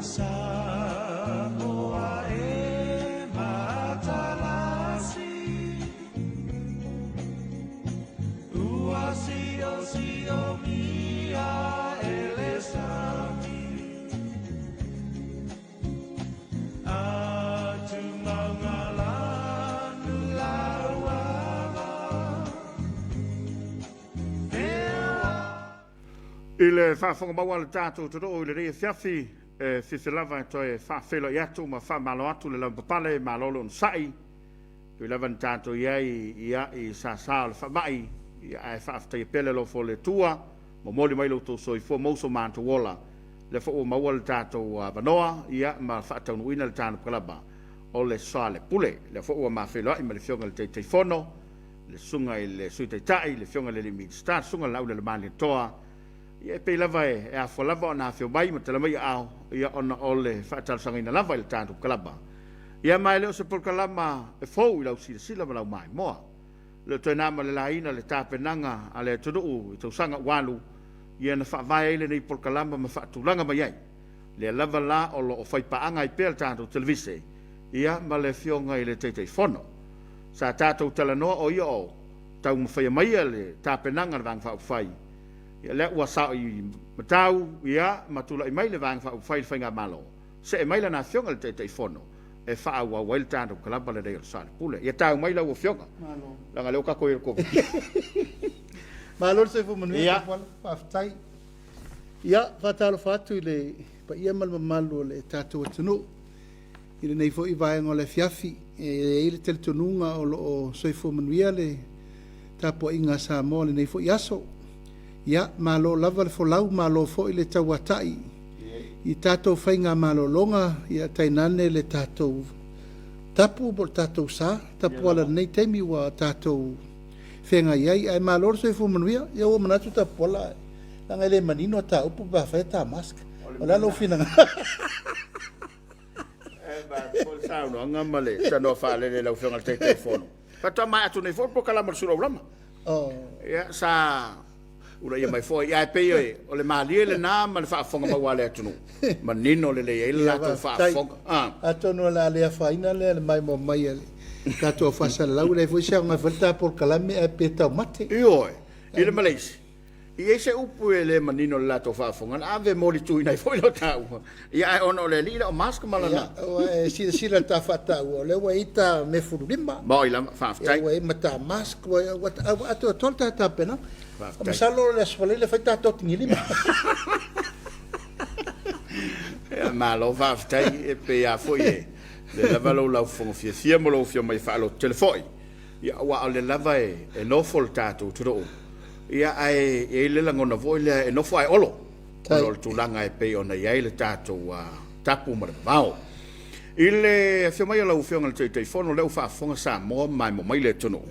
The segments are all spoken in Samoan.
Samoa e matalasi Ua siosiomi e le sami Atu maugalanu lauava I le faafofoga maua a le tatou atunuu i lenei afiafi, e fiafia lava e toe faafeiloai atu ma faamalo atu le lavapapale, malo le onosai, e ui lava ina tatou i ai ia, i sasa o le faamai, ia, ae faafetaia pea le alofa o le Atua, momoli mai lo outou soifua ma so matou ola. Lea foi ua maua le tatou avanoa ia, ma faataunuuina le tatou polokalama o le Soalepule. Lea foi ua ma feiloai ma le Afioga i le Taitaifono, le Susuga i le Sui Taitai, le Afioga i le Minisita, le Susuga i le Laulelei Ia e pei lava e afua lava ona afio mai ma tala mai aao, ia ona o le faatalosagaina lava i le tatou kalama. Ia ma e le o se polokalama e fou i lau silasila ma lau maimoa. E le o toe na ma le laina le tapenaga a le atunuu i tausaga ua alu, ia na faavae ai lenei polokalama ma faatulaga mai ai. Lea lava la o lo o faipaaga ai pea le tatou televise ia ma le Afioga i le Taitaifono. Sa tatou talanoa o ia o taumafaia maia le tapenaga a le Vaega Faaupufai, ia lea ua sao i matau ia ma tulai mai le Vaega Faaupufai i le Faigamalo, see mai lana Afioga i le Taitaifono e faaauau ai le tatou kalama lenei o le Soalepule. Ia tau mai lau Afioga, leaga o lea ua tatou i ai i le Koviti. Malo le soifua manuia Tapuala, faafetai. Ia, faatalofa atu i le paia ma le mamalu o le tatou atunuu i lenei foi vaega o le afiafi. E i ai le talitonuga o lo o soifua manuia le tapuaiga a Samoa i lenei foi aso. Ia, malo lava le folau, malo foi le tauatai i tatou faigamalologa, ia tainane le tatou tapu po o le tatou sa tapuala i lenei taimi ua tatou feagai ai. Ae malo le soifua manuia. Ia ua manatu Tapuala, leaga e le manino a ta upu pe afai ta mask. O le a lou finagalo? E manaia foi le saunoaga ma le tanoa faalele i lau Afioga i le Taitaifono. Faatoa maea atu nei foi le polokalama o le Sulaulama. Ia, sa ulaia mai foi, ae pei o le malie lena ma le faafofoga maua a le atunuu, manino lelei ai le latou faafofoga. Atonu o le a le afaina lea le maimoa mai a le tatou faasalalau, e leai foi se aoga e fai le ta polokalame ae pe taumate. Ioe, i le Malaysia. I ai se upu e le manino i le latou faafofoga, na ave molituina ai foi lau taua. Ia, ae ona o le alii lea o Mask ma lana. Ia, ua e silasila i le ta faataua, o lea ua i ai ta mefululima. Maoi lava, faafetai. Ia, ua i ai ma ta mask, ua atoatoa le ta tapenaga. Faafetai. Masalo o le Aso Faraile fai ta totigilima. Ia, malo faafetai. E pei lava foi e lea lava lou laufofoga fiafia ma lou afio mai faalototele foi. Ia, aua o lea lava e nofo le tatou atunuu, ia, ae i ai le lagona foi lea e nofo ae olo, ona o le tulaga e pei ona i ai le tatou tapu ma le vavao. I le afio mai o lau Afioga i le Taitaifono, o lea ua faafofoga Samoa ma maimoa mai le atunuu.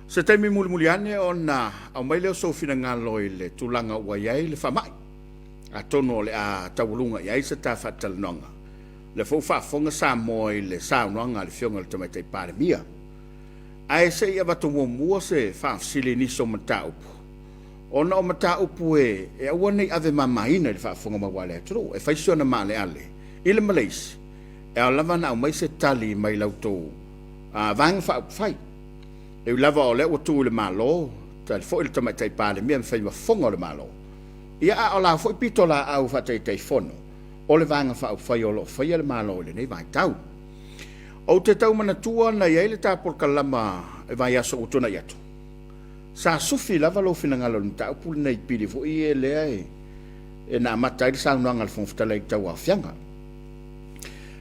Se taimi mulimuli ane ona aumai lea o sou finagalo i le tulaga ua i ai le faamai, atonu o le a taualuga i ai se ta faatalanoaga. O lea foi ua faafofoga Samoa i le saunoaga a le Afioga i le Tamaitai Palemia. Ae se i avatu muamua se faafesili i nisi o mataupu, ona o mataupu e aua ne i ave mamaina i le faafofoga maua a le atunuu, e fai si ona maaleale i le ma le isi, e ao lava ona aumai se tali mai la outou Vaega Faaupufai. E ui lava o lea ua tu i le Malo, tali foi le Tamaitai Palemia ma fai ma fofoga o le Malo, ia a o la foi pitolaau faa-Taitaifono o le Vaega Faaupufai o lo o faia le Malo i lenei vaitau. Ou te tau manatua na i ai le ta polokalama i vaiaso ua tuanai atu, sa sufi lava lou finagalo i le mataupu lenei pili foi lea e na amata ai le saunoaga a le Fofoga Fetalai i le tauaofiaga.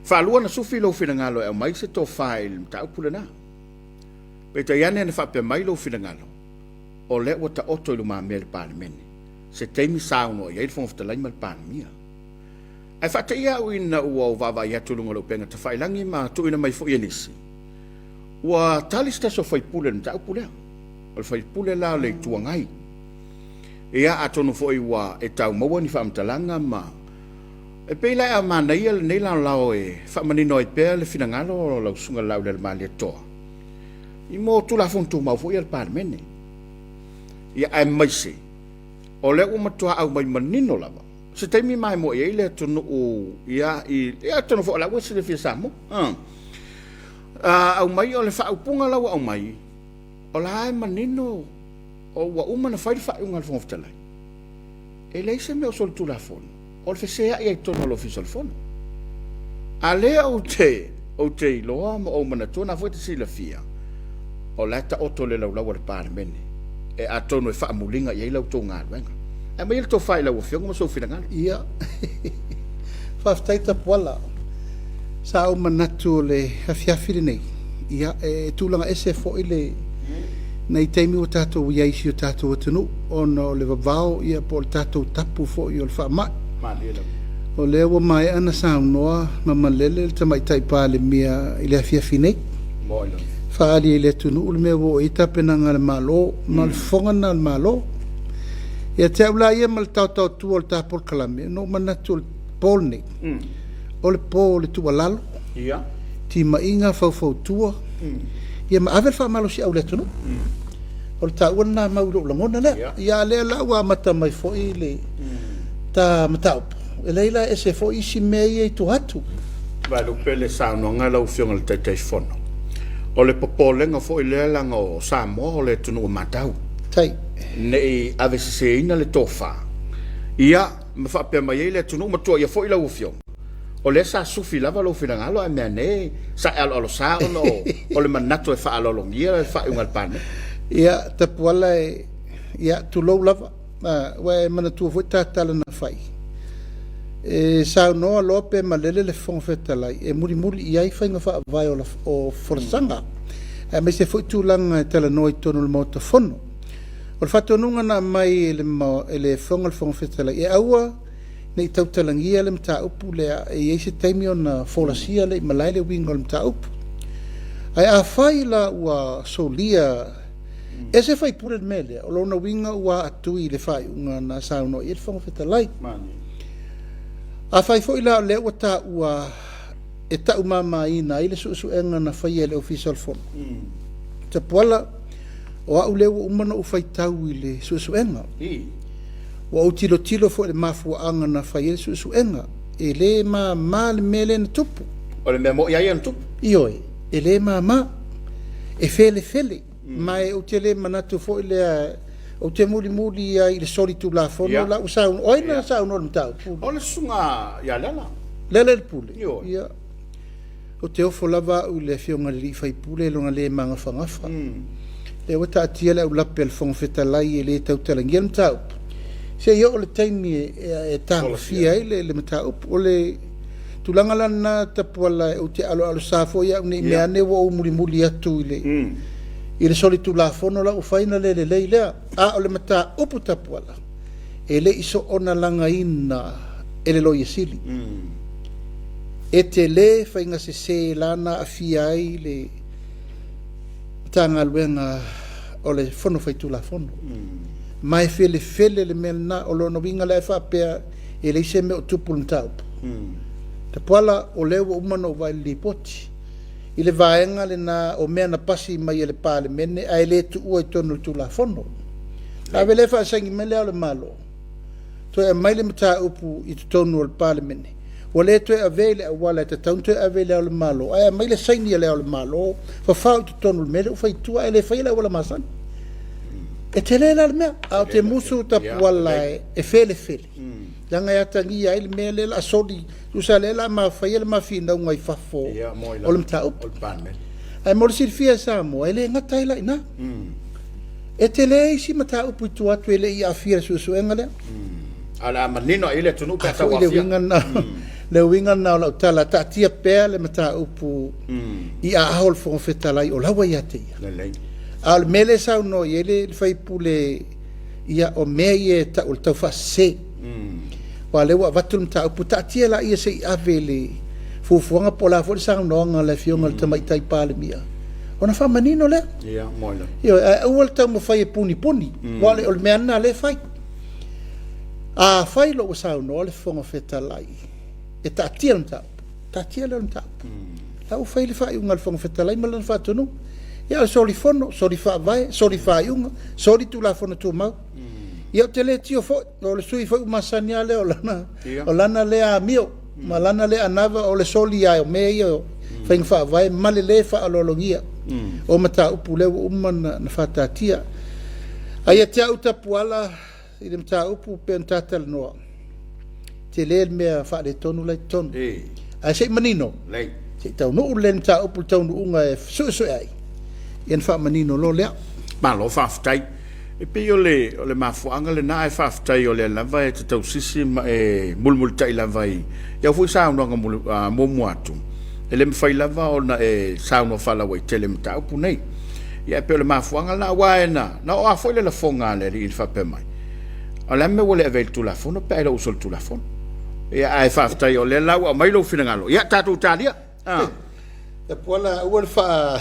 Faalua na sufi lou finagalo e aumai se tofa i le mataupu lena. Peitai ane na faapea mai lou finagalo, o lea ua taoto i lumamea i le Palemene se taimi saunoa i ai le Fofoga Fetalai ma le Palemia. Ae faateia au ina ua ou vaavaai atu i luga o le upega tafailagi ma tuuina mai foi e nisi, ua tali se tasi o faipule i le mataupu lea. O le faipule la o le Itu Agai. Ia, atonu foi ua e tau maua ni faamatalaga ma e pei la e manaia lenei laolao e faamanino ai pea le finagalo o lau Susuga Laulelmalietoa i mo Tulafono Tumau foi a le Palemene. Ia, aemaise o lea ua matua aumai manino lava. Se taimi maimoa i ai le atunuu, ia, i, ia atonu foi o la ua silafia Samoa. Aumai o le faaupuga la ua aumai, o la e manino o ua uma ona fai le faaiuga a le Fofoga Fetalai. E leai se mea o solitulafono, o le feseai ai i totonu o le Ofisa o le Fono. A lea ou te, ou te iloa ma ou manatua, na foi e te silafia, o la e taoto i le laulau a le Palemene, e atonu e faamuliga i ai la outou galuega. Ae aumaia le tofa i lau Afioga ma sou finagalo. Ia, faafetai Tapuala. Sa ou manatu o le afiafi lenei, ia, e tulaga ese foi le nei taimi ua tatou i ai i si o tatou atunuu ona o le vavao ia po o le tatou tapu foi o le faamai. O lea ua maea ona saunoa ma malele le Tamaitai Palemia i le afiafi nei. Faaali ai i le atunuu le mea ua oo i ai tapenaga a le Malo, ma o le fofoga lena o le Malo. Ia te au la ia ma le taotaotua o le ta polokalame, ona ou manatu o le po lenei, o le po o le tuualalo, timaiga, faufautua, ia ma ave le faamalosiau i le atunuu. O le taua lena mau i lou lagona lea. Ia a lea la ua amata mai foi le ta mataupu, e leai la e ese foi isi mea ia i tua atu. Vaelupe le saunoaga lau Afioga i le Taitaifono. O le popolega foi lea leaga o Samoa o le atunuu e matau. Tai. Ne i aveseseina le tofa, ia ma faapea mai ai le atunuu ma tuuaia foi lau Afioga, o lea sa sufi lava lou finagalo ae meaane sa e aloalosa ona o le manatu e faaaloalogia le faaiuga a le Palemene. Ia, Tapuala e, ia, tulou lava, ua e manatua foi ta tala na fai. E saunoa loa pe malele le Fofoga Fetalai e mulimuli i ai faiga faavae o, o folasaga, aemaise foi tulaga e talanoa i totonu o le Maota Fono. O le faatonuga na aumai e le, e le Afioga i le Fofoga Fetalai, e aua ne i tautalagia le mataupu lea, e i ai se taimi ona folasia lea i malae le uiga o le mataupu. Ae afai la ua solia e se faipule le mea lea, o lona uiga ua aatui i le faaiuga na saunoa i ai le Fofoga Fetalai. Afai foi la o lea ua taua e taumamaina ai le suesuega na faia e le Ofisa o le Fono, Tapuala, o au lea ua uma ona ou faitau i le suesuega. Ua ou tilotilo foi i le mafuaaga na fai ai le suesuega. E le mama le mea lea na tupu. O le mea moni lava ia na tupu. Ioe, e le mama. E felefele. Ma e ou te le manatu foi lea, ou te mulimuli ai i le solitulafono la ua saunoa. O ai na saunoa i le mataupu? O le susuga ia Leala. Lealailepule? Ioe. Ia. Ou te ofo lava au i le Afioga i le alii faipule i lona le magafagafa. Lea ua taatia le aulape a le Fofoga Fetalai e le tautalagia le mataupu, se i oo le taimi e tagofia ai le mataupu. O le tulaga la lena Tapuala ou te aloalosa foi au ne i meaane ua ou mulimuli atu i le i le solitulafono la ua fai ona le lelei lea. A o le mataupu Tapuala, e le i soona lagaina e le Loia Sili. E tele faiga sese la na aafia ai le Matagaluega o le Fono Faitulafono. Ma e felefele le mea lena, o lona uiga la e faapea e leai se mea o tupu i le mataupu. Tapuala, o lea ua uma ona ou vaai i le Lipoti, i le vaega lena o mea na pasi mai e le Palemene ae le tuua i totonu o le Tulafono. Ave lea faasaini mai Le Ao o le Malo, toe aumai le mataupu i totonu o le Palemene, ua le toe avea i le auala e tatau ona toe ave i Le Ao o le Malo, ae aumai le saini a Le Ao o le Malo, fafao i totonu o le mea lea ua fai i tua ae le faia le auala masani. E tele la le mea, ae ou te musu Tapuala e felefele, leaga e atagia ai le mea lea o le a soli, tusa lea o le a ma faia le ma finauga i fafo o le mataupu. Ae mo le silafia e Samoa, e le gata ai la i ina. E tele isi mataupu i tua atu e le i aafia i le suesuega lea. A o le a manino i ai le atunuu pe a A foi le tauaofia. uiga lena, le uiga lena o lau tala, taatia pea le mataupu i aao o le Fofoga Fetalai o la ua ia te ia. Lelei. A o le mea lea e saunoa i ai le sui usufono, ia o mea ia e tau o le taufaasese. Aua o lea ua avatu le mataupu, taatia laia se i ave le fuafuaga po o le a foi le saunoaga a le Afioga i le Tamaitai Palemia, ona faamanino lea. Ia, moe lava. Ioe, ae aua le taumafai e punipuni, aua o le mea lava lena o lea e fai. Afai loa ua saunoa le Fofoga Fetalai e taatia le mataupu, taatia lea o le mataupu. La ua fai le faaiuga a le Fofoga Fetalai ma lana faatonuga. Ia o le soli fono, soli faavae, soli faaiuga, soli Tulafono Tumau. Ia ou te le tio foi, o le sui foi ua masani lava lea o lana, o lana lea amio ma lana lea anava o le soli lava o mea ia o faiga faavae ma le le faaaloalogia o mataupu lea ua uma ona faataatia. Ae ia te au Tapuala i le mataupu pei ona ta talanoa, tele le mea faaletonu la i totonu. Ae se i manino, se i taunuu le mataupu i le taunuuga e suesue ai, ia ona faamanino loa lea. Malo faafetai. E pei o le, o le mafuaaga lena ae faafetai o lea lava e te tausisi ma e mulimulitai lava i au foi saunoaga muamua atu, e le mafai lava ona e saunoa faalauaitele i mataupu nei. Ia e pei o le mafuaaga lena aua na, na oo lava foi le lafoga a le alii i le faapea mai, o le a le mea ua le avea i le Tulafono pe a e le o uso i le Tulafono. Ia ae faafetai o lea la ua aumai lou finagalo, ia tatou talia. Ah. Tapuala, aua le faa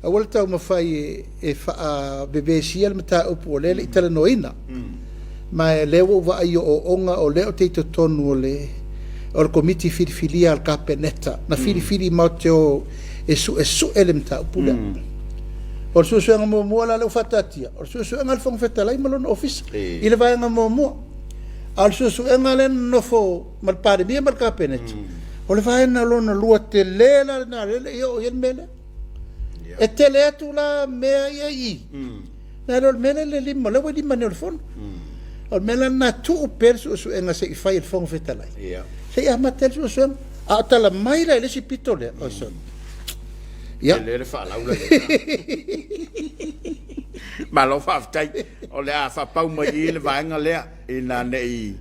aua le taumafai e faavevesia le mataupu o lea e le i talanoaina. Ma o lea ua ou vaai i ooooga o lea ou te i totonu o le o le Komiti Filifilia a le Kapeneta na filifili matou te o e suesue le mataupu lea. O le suesuega muamua la lea ua faataatia, o le suesuega a le Fofoga Fetalai ma lona Ofisa i le vaega muamua. A o le suesuega lea na nonofo ma le Palemia ma le Kapeneta, o le vaega lona lua tele la lena lea e le i oo i ai le mea lea. E tele atu la mea ia i i, nai lo le mea lea e i lima, o lea ua i lima nei o le Fono. O le mea la lena, tuu pea le suesuega se i fai e le Fofoga Fetalai, se i amata ai le suesuega. A o tala mai la i le isi pito lea, oi sole. Ia. Tele le faalaula lea. Malo faafetai. O le a faapau mai i i le vaega lea ina ne i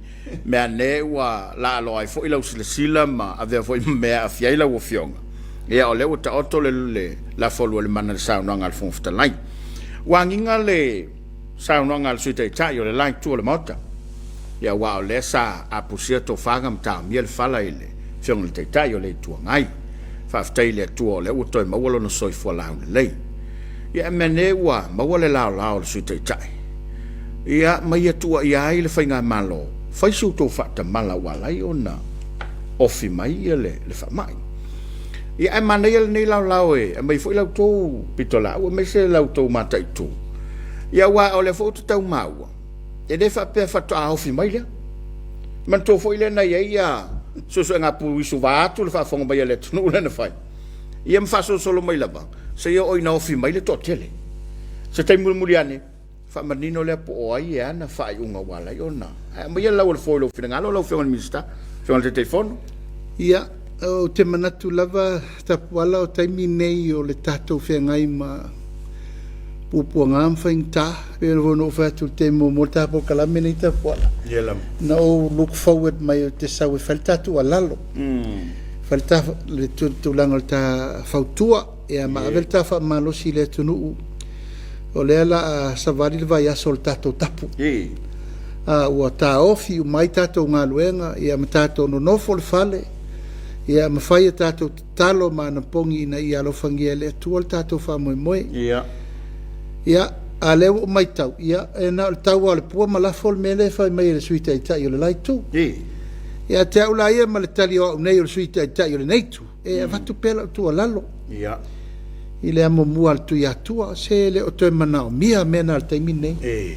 meaane ua laaloa ai foi lau silasila ma avea foi ma mea e aafia ai lau Afioga. Ia o lea ua taoto le, le lafo a Lualimana i le saunoaga a le Fofoga Fetalai. Ua agiga le saunoaga a le Sui Taitai o le la itu o le Maota, ia aua o lea sa apusia tofaga ma taomia le fala i le Afioga i le Taitai o le Itu Agai. Faafetai i le Atua o lea ua toe maua lona soifua laulelei. Ia ae meaane ua maua le laolao o le Sui Taitai, ia ma ia tuuaia ai le Faigamalo, fai se outou faatamala ua ala ai ona ofi mai le faamai. Ia ae manaia lenei laolao e aumai foi la outou pitolaau aemaise la outou mataitu. Ia aua o lea foi ou te tau maua, e le faapea faatoa ofi mai lea. Manatua foi lea na i ai ia suesuega puisu vaeatu le faafofoga mai a le atunuu lea na fai, ia ma faasolosolo mai lava seia oo ina ofi mai le toatele. Se taimi mulimuli ane faamanino lea po o ai e ana faaiuga ua ala ai ona ae aumaia le lau o le foe i lou finagalo lau Afioga i le Minisita, Afioga i le Taitaifono. Ia, ou te manatu lava Tapuala o taimi nei o le tatou feagai ma puapuaga ma faigata. E pei ona ou fai atu i le taimi muamua o le ta polokalame lenei Tapuala, na ou look forward mai ou te sau e fai le ta tuualalo, fai le ta, le tulaga o le ta fautua, ia ma ave le ta faamalosi i le atunuu o lea la a savali le vaiaso o le tatou tapu. A ua taofi uma ai tatou galuega, ia ma tatou nonofo i le fale, ia ma fai a tatou tatalo ma anapogi ina ia alofagia e le Atua le tatou faamoemoe. Ia. Ia, a lea ua ou matau, ia, e na o le tau lava o le pua ma lafo le mea lea e fai mai e le Sui Taitai o le la Itu. Ia te au la ia ma le tali o au nei o le Sui Taitai o lenei Itu, e avatu pea lau tuualalo. Ia. I le amomua a le Tuiatua, se e le o toe manaomia mea na i le taimi lenei. E.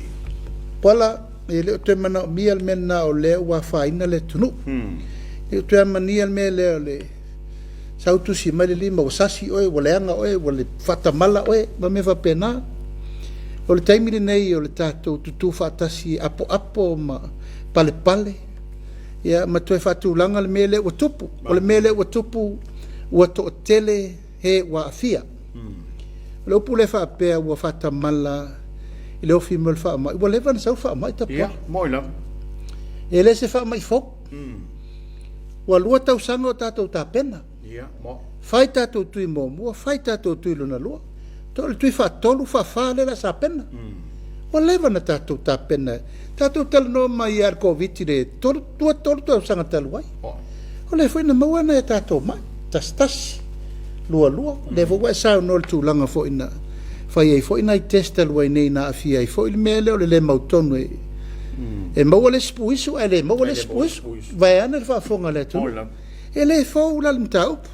Pola, e le o toe manaomia le mea lena o lea ua afaina le atunuu. E le o toe amania le mea lea o le sau tusi mai le lima ua sasi oe, ua leaga oe, ua le faatamala oe, ma mea faapena. O le taimi lenei o le tatou tutu faatasi e apoapo ma palepale, ia ma toe faatulaga le mea lea ua tupu. O le mea lea ua tupu, ua toatele he ua aafia. O le upu lea faapea ua faatamala i le ofi mai o le faamai, ua leva ona sau le faamai tapuai. Ia, moi lava. E le se faamai fou. Ua 2 tausaga o tatou tapena. Ia, mo. Fai tatou tui muamua, fai tatou tui lona lua. To le tui faatolu, faafa lea o le a sapena. Ua leva ona tatou tapena. Tatou talanoa mai lava i le Koviti i le 3, 2, 3 tausaga talu ai. O lea foi na maua nai a tatou mai, tasi tasi, lua lua. O lea foi ua e saunoa i le tulaga foi na fai ai foi nai test talu ai nei na aafia ai foi le mea lea o le le mautonu e maua le isi puisu ae le maua le isi puisu. Vaeane le faafofoga a le atunuu. E le fou la le mataupu.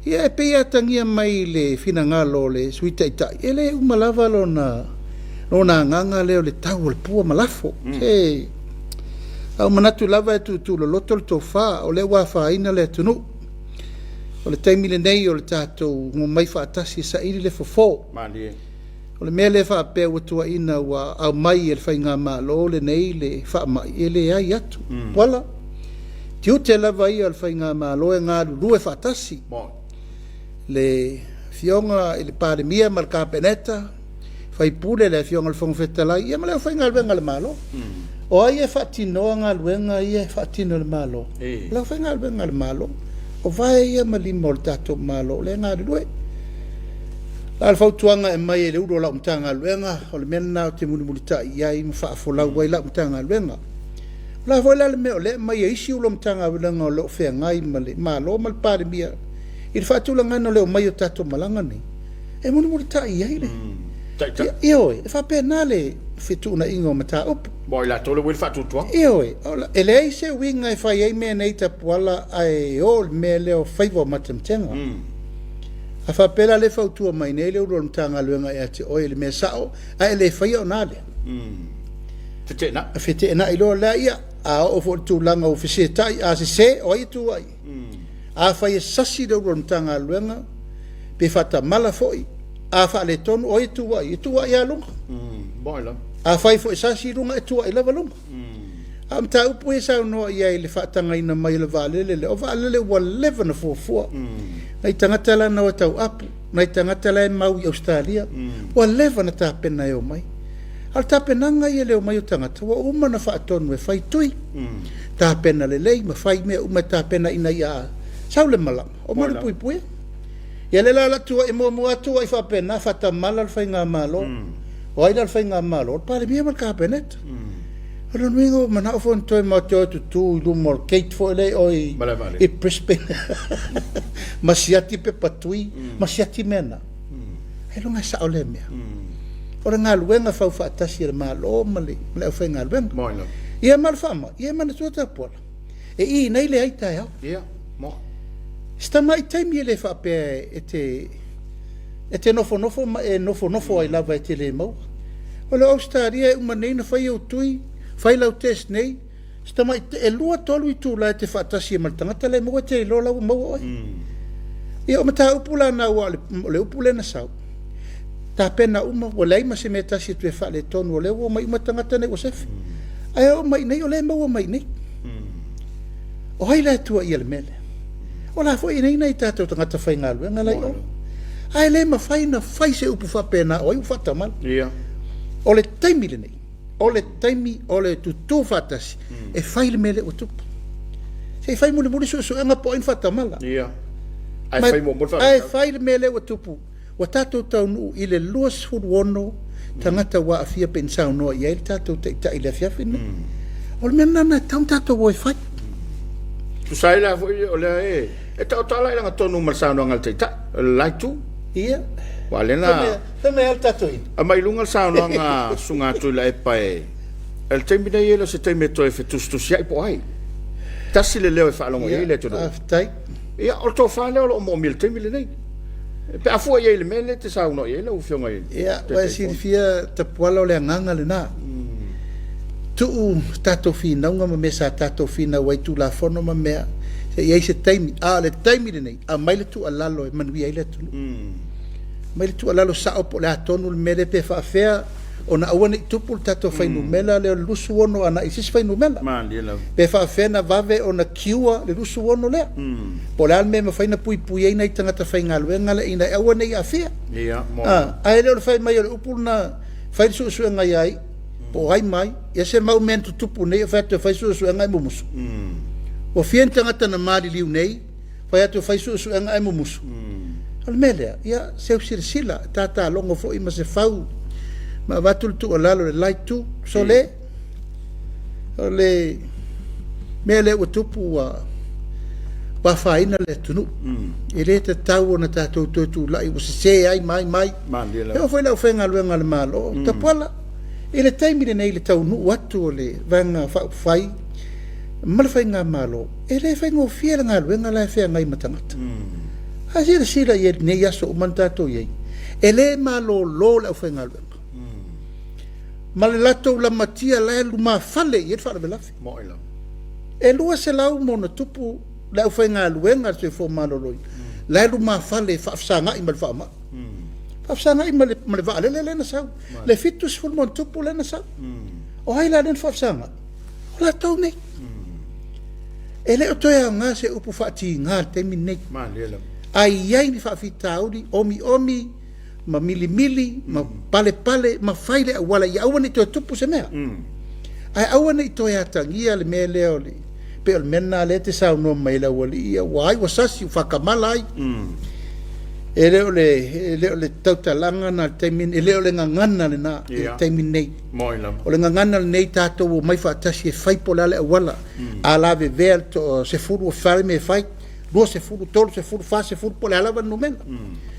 Ia e pei e atagia mai i le finagalo o le Sui Taitai, e le uma lava lona Lona agaga lea o le tau o le pua ma lafo. Se, a ou manatu lava e tuutuu loloto le tofa, o lea ua afaina le atunuu. O le taimi lenei o le tatou omai faatasi e saili le fofo. Malie. O le mea lea faapea ua tuuaiina ua aumai e le faigamalo lenei le faamai, e leai atu. Puala, tiute lava ia o le faigamalo e galulue faatasi. Le Afioga i le Palemia ma le Kapeneta, faipule, le Afioga i le Fofoga Fetalai, ia ma le aufaigaluega a le Malo. O ai e faatinoa galuega ia e faatino e le Malo? O le aufaigaluega a le Malo. O vae ia ma lima o le tatou Malo o lea e galulue. A o le fautuaga e aumai e le Ulu o lau Matagaluega, o le mea lena ou te mulimulitai i ai ma faafolau ai lau Matagaluega. O le a foi la le mea o lea e aumai e isi Ulu o Matagaluega o lo o feagai ma le Malo ma le Palemia i le faatulagaina o le omai o tatou malaga nei, e mulimulitai i ai le Taitai. Ioe, e faapena le fetuunaiga o mataupu. Mo i latou le ua i le faatuatuaga. Ioe, e leai se uiga e fai ai mea nei Tapuala ae o le mea lea o faiva o matematega. A faapea la lea e fautua mai nei le Ulu o le Matagaluega ia te oe i le mea sao ae le faia ona lea. Feteenai. Feteenai loa lea, ia, a oo foi i le tulaga ua fesetai, a sese, o ai e tu ai? Afai e sasi le Ulu o le Matagaluega, pe faatamala foi, a faaletonu, o ai e tu ai? E tu ai lava luga. Afai foi e sasi luga, e tu ai lava luga. A o mataupu ia e saunoa i ai i le faatagaina mai o le vaalele lea, o vaalele ua leva ona fuafua. Nai tagata la na o e tauapu, nai tagata la e mau i Ausetalia, ua leva ona tapena e omai. A o le tapenaga ia i le omai o tagata, ua uma ona faatonu e fai tui, tapena lelei ma fai mea uma e tapena ina ia sau le malaga, o malupuipuia. Ia lea la o le a tuuai muamua atu ai faapena, faatamala le faigamalo. O ai la le faigamalo? O le Palemia ma le Kapeneta. O lona uiga ua manao foi ona toe matou o e tutu i luma o le gate foi lea i o i Brisbane ma siati pepa tui ma siati mea na. Ailoga e sao lea mea. O le galuega fau faatasi a le Malo ma le aufaigaluega. Ia ma le faamai, ia e manatua Tapuala, e i nei leai taeao. Se tamai taimi e le faapea e te e te nofonofo ma e nofonofo ai lava e te le maua. O le Ausetalia e uma nei ona fai ou tui, fai lau test nei, se tamai e 2, 3 itula e te faatasi ai ma le tagata la e maua e te iloa la ua maua oe. Ia o mataupu la na aua o le upu lea na sau, tapena uma, ua leai ma se mea e tasi e toe faaletonu, o lea ua omai uma tagata nei ua sefe. Ae oo mai i nei o lea e maua mai i nei. O ai la e tuuaia i le mea lea? O la foi e i ai nai tatou tagata faigaluega la i o. Ae le mafai ona fai se upu faapena o ai ua faatamala. O le taimi lenei, o le taimi o le tutu faatasi e fai le mea lea ua tupu. Se i fai mulimuli suesuega po o ai na faatamala. Ae fai muamua le Ae fai le mea lea ua tupu. Ua tatou taunuu i le 26 tagata ua aafia pei ona saunoa i ai le tatou Taitai i le afiafi lenei. O le mea lena na tatau ona tatou o e fai. Tusa ai la foi o lea e e taotala i lagatonu ma le saunoaga a le Taitai o le la itu. Ia. Aua o lea na Fai mai lava le tatou ina. Aumai i luga le saunoaga a Susuga a Tuilaepa e o le taimi lenei e le o se taimi e toe fetusitusiai po o ai. Tasi le leo e faalogo i ai le atunuu. Ia, faafetai. Ia, o le tofa lea o lo o moomia i le taimi lenei. Pe a fua i ai i le mea lea e te saunoa i ai lau Afioga i le Ia, ua e silafia Tapuala o le agaga lena. Tuu tatou finauga ma mea sa tatou finau ai, Tulafono ma mea, se i ai se taimi. A o le taimi lenei, aumai le tuualalo e manuia ai le atunuu. Aumai le tuualalo sao po o le a tonu le mea lea pe faafefea ona aua ne i tupu le tatou fuainumera lea o le 26 agai i se isi fuainumera. Pe faafefea ona vave ona cure le 26 lea. Po o le a le mea e mafai ona puipui ai nai tagata faigaluega lea ina ia aua ne i aafia. Ae le o le fai mai o le upu lena, fai le suesuega ia ai, po o ai ma ai. Ia se mau mea na tutupu nei o fai atu e fai suesuega ae mumusu. Ua fia ni tagata na maliliu nei, fai atu e fai suesuega ae mumusu. O le mea lea, ia seu silasila, tatalogo foi ma se fau ma avatu le tuualalo i le la itu. Sole, o le mea lea ua tupu ua afaina le atunuu. E le tatau ona tatou toe tulai ua sese ai ma ai ma ai. E oo foi i le aufaigaluega a le Malo, Tapuala, i le taimi lenei i le taunuu atu o le Vaega Faaupufai ma le Faigamalo, e le faigofie le galuega la e feagai ma tagata. A silasila i ai i lenei aso uma na tatou i ai, e le malolo le aufaigaluega. Ma le latou lamatia la e lumafale i ai le faalavelave. Mo'i lava. E 200 ma ona tupu le aufaigaluega a le Soifua Maloloina la e lumafale e faafesagai ma le faamai. Faafesagai ma le vaalele lea na sau, le 70 ma ona tupu lea na sau. O ai la lea na faafesagai? O latou nei. E le o toe aoga se upu faatiga i le taimi lenei. Malie lava. A i ai ni faafitauli, omiomi ma milimili ma palepale ma fai le auala ia aua ne i toe tupu se mea. Ae aua ne i toe atagia le mea lea o le pei o le mea lena lea e te saunoa mai ai le aualii ia ua ai ua sasi ua faatamala ai. E le o le e le o le tautalaga lena i le taimi e le o le gagana lena i le taimi lenei. Moi lava. O le gagana lenei tatou omai faatasi e fai po o le a le auala. A lavevea le toa-10 ua fai le mea e fai, 20, 30, 40 po o le a lava le numera.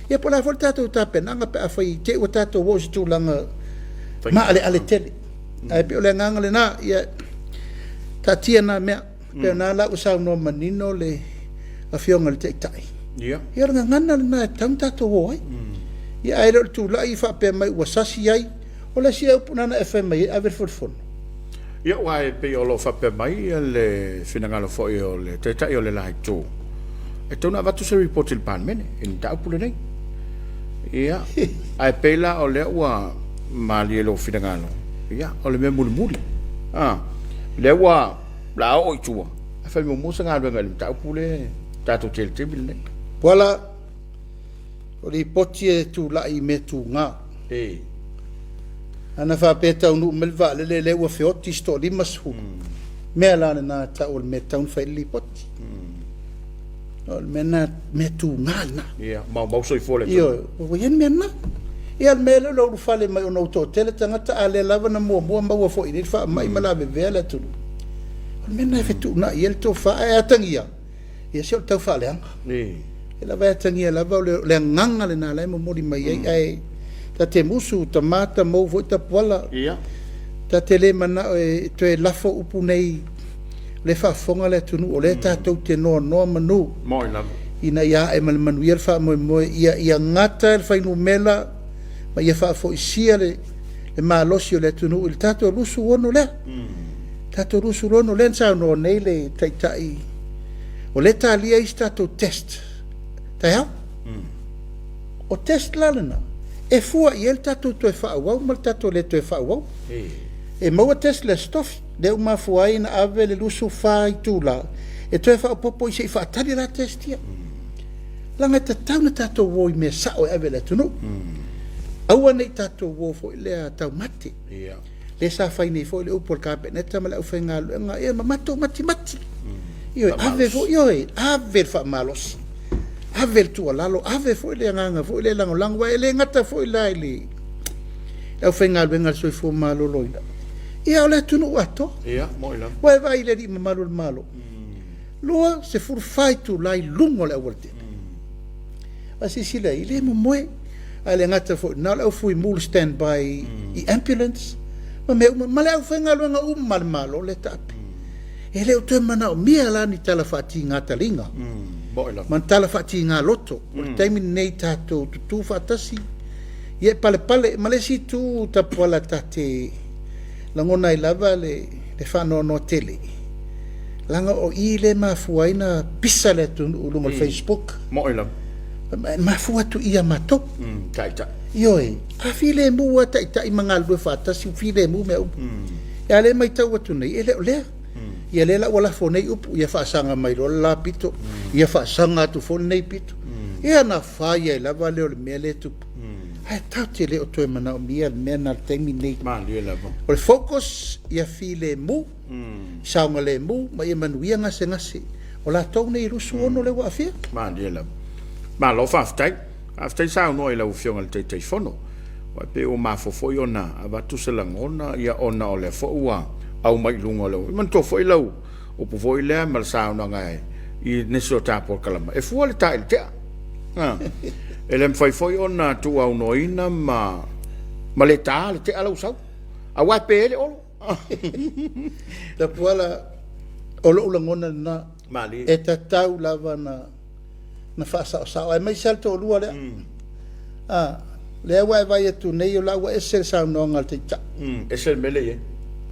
Ia po o le a foi le tatou tapenaga pe afai i te i ua tatou oo i se tulaga maaleale tele. Ae pei o le agaga lena, ia taatia na mea. Pei o lena la ua saunoa manino le Afioga i le Taitai. Ia. Ia o le gagana lena e tatau ona tatou o ai. Ia ae le o le tulai faapea mai ua sasi ai. O le isi ea upu lena na e fai mai ai, ave le fonofono. Ia aua e pei o lo o faapea mai le finagalo foi o le Taitai o le la Itu, e tatau ona avatu se Lipoti i le Palemene i le mataupu lenei. Ia, ae pei la o lea ua malie lou finagalo, ia, o le mea mulimuli, a, lea ua o le a oo i tua, ae fai muamua se galuega i le mataupu lea tatou te i ai i le taimi lenei. Tuala, o Lipoti e tulai i mea tuga. E. Ana faapea e taunuu mai le vaalele lea ua feoti se toa-50, mea la lena e tau o le mea e tatau ona fai ai le Lipoti. O le mea lena, mea tuga lena. Ia, maumau soifua o le atunuu. Ioe, ua i ai le mea lena. Ia, o le mea lea o le ulufale mai ona ua toatele tagata, a lea lava na muamua maua foi i inei le faamai ma lavevea le atunuu. O le mea lena e fetuunai ai le tofa, ae atagia, ia se o le tau faaleaga. E lava e atagia lava o le agaga lena la e momoli mai ai, ae ta te musu, tama tamou foi tapuala. Ta te le manao e toe lafo upu nei, o lea e faafofoga le atunuu, o lea tatou te noanoa manu ina ia ae ma le manuia le faamoemoe, ia gata le fuainumera ma ia faafoisia le malosi o le atunuu i le tatou 26 lea. Tatou 26 lea na saunoa nei le Taitai, o lea e talia isi tatou test taeao. O test la lena, e fua i ai le tatou toe faaauau ma le tatou le toe faaauau. E maua test le Aso Tofi, lea ua mafua ai ona ave le 24 itula e toe faaopoopo i se i faatali la test ia. Leaga e tatau ona tatou o i mea sao e ave i le atunuu. Aua ne i tatou o foi lea taumate. Lea sa fai nei foi le upu a le Kapeneta ma le aufaigaluega, ia ma matou matimati. Ioe, ave foi, ioe, ave le faamalosi, ave le tuualalo, ave foi le agaga foi lea e lagolago, aua e le gata foi la i le aufaigaluega a le Soifua Maloloina, ia o le atunuu atoa. Ia, moi lava. Ua e vaai i le alii mamalu o le Malo, 24 itula i luga o le aualatele. A silasila i ai, e le momoe. Ae le gata foi i lena, o le au fuimu, le stand by i ambulance ma mea uma, ma le aufaigaluega uma a le Malo lea e taape. E le o toe manaomia la ni tala faatiga taliga ma ni tala faatiga loto. O le taimi lenei tatou tutu faatasi, ia e palepale. Ma le isi itu Tapuala ta te lagona ai lava le faanoanoa tele, leaga o i lea e mafua ai ona pisa le atunuu i luga o le Facebook. Moi lava. E mafua atu i ia matou. Taitai. Ioe, a filemu lava taitai ma galulue faatasi, ua filemu mea uma. A o lea e matau atu nei, e le o lea. Ia lea la ua lafo nei upu, ia faasaga mai loa le la pito, ia faasaga atu foi lenei pito. Ia ona fai ai lava lea o le mea lea e tupu. Ae tatou te le o toe manaomia le mea lena i le taimi lenei. Malie lava. O le focus ia filemu, saogalemu ma ia manuia gasegase o latou nei e 26 lea ua aafia. Malie lava. Malo faafetai. Faafetai saunoa i lau Afioga i le Taitaifono. Aua e pei ua mafua foi ona avatu se lagona, ia ona o lea foi ua aumai i luga o le... Manatua foi lau upu foi lea ma le saunoaga i nisi o ta polokalama, e fua le ta i le tea. E le mafai foi ona tuuaunoaina ma le ta le tea lau sau, aua e pe ai le olo. Tapuala, o lou lagona lena. Malie. E tatau lava na faasaosao, aemaise lava le toalua lea. A, lea ua e vaai atu nei, o la ua ese le saunoaga a le Taitai. Ese le mea lea e i ai.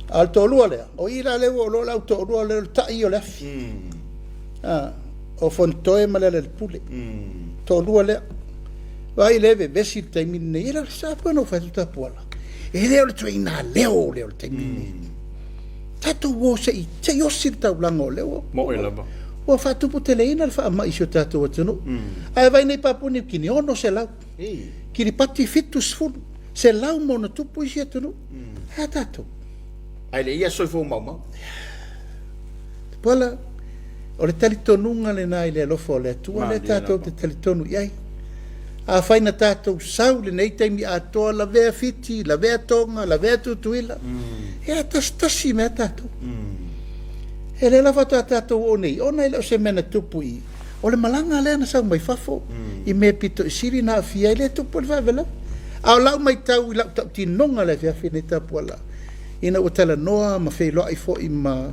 A o le toalua lea, o i la lea ua oo loa le au toalua lea o le tai o le afi. A, o Fonotoe ma Lealailepule. Toalua lea. Vaai lea e vevesi i le taimi lenei. E le o le sa pei ona ou fai atu Tapuala. E le o le ituaiga leo lea o le taimi lenei. Tatou o se i se i osi le taulaga o lea ua Moe lava. Ua faatuputeleina le faamai i si o tatou atunuu. Ae vaai nei Papua Niu Kini, 600. Kiripati 70, 100 ma ona tupu isi atunuu. Ae a tatou? Ae le i ia soifua maumau. Tupuola, o le talitonuga lena i le alofa o le Atua lea tatou te talitonu i ai. Afai na tatou sau i lenei taimi atoa, lavea Fiti, lavea Toga, lavea Tutuila, e atasitasi mai lava tatou. E le lava faatoa tatou oo nei, ona e le o se mea na tupu i, o le malaga lea na sau mai fafo i mea pito i sili na aafia ai lea tupu ai le faalavelave. A o lau matau i lau tautinoga i le afiafi nei Tapuala, ina ua talanoa ma feiloai foi ma